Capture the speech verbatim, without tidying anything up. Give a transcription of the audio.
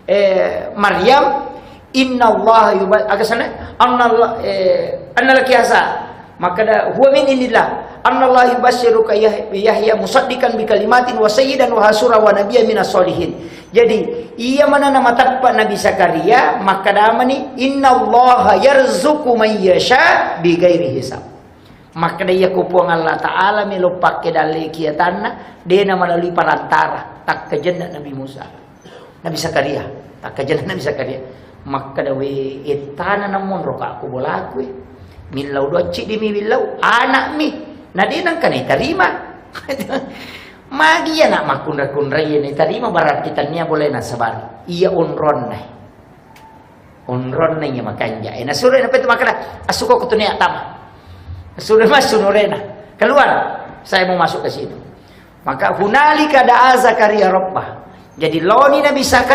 eh, Maryam, "Innallaha yuba-," aga sana, "Annallah-, eh, anna laki asa." Makkeda, "Huwa min indillah. Annallaha yubasyiruka Yah-, Yahya musaddiqan bi kalimatin wa sayyidan wa hasura wa nabiyya minas solihin." Jadi, iya manana matappa Nabi Zakaria, makkedamani, "Innallaha yarzuqu man yasha bi ghairi hisab." Makkeda, "Iya ko Puang Allah Ta'ala melo pakke dalle kiatanna, dena melalui perantara, takkajenna Nabi Musa." Nabi Zakaria, takkajenna Nabi Zakaria. Makkeda, "We, ettana namonro ka ko bolaku, eh. Millau doa ciddi mi millau, anak mi. Na de nangka na tarima." Magi anak makkunra-kunrai na tarima, berarti tania boleh nasabari. Iya onronna. Onronna iya makanja. Eh, nasuro na petu makkeda, "Asuko ko tunia tama." Nasuro massu nurena. "Keluar, saya mau masuk ke situ." Maka hunalika da'a Zakaria rabbah. Jadi loni Nabi Zakaria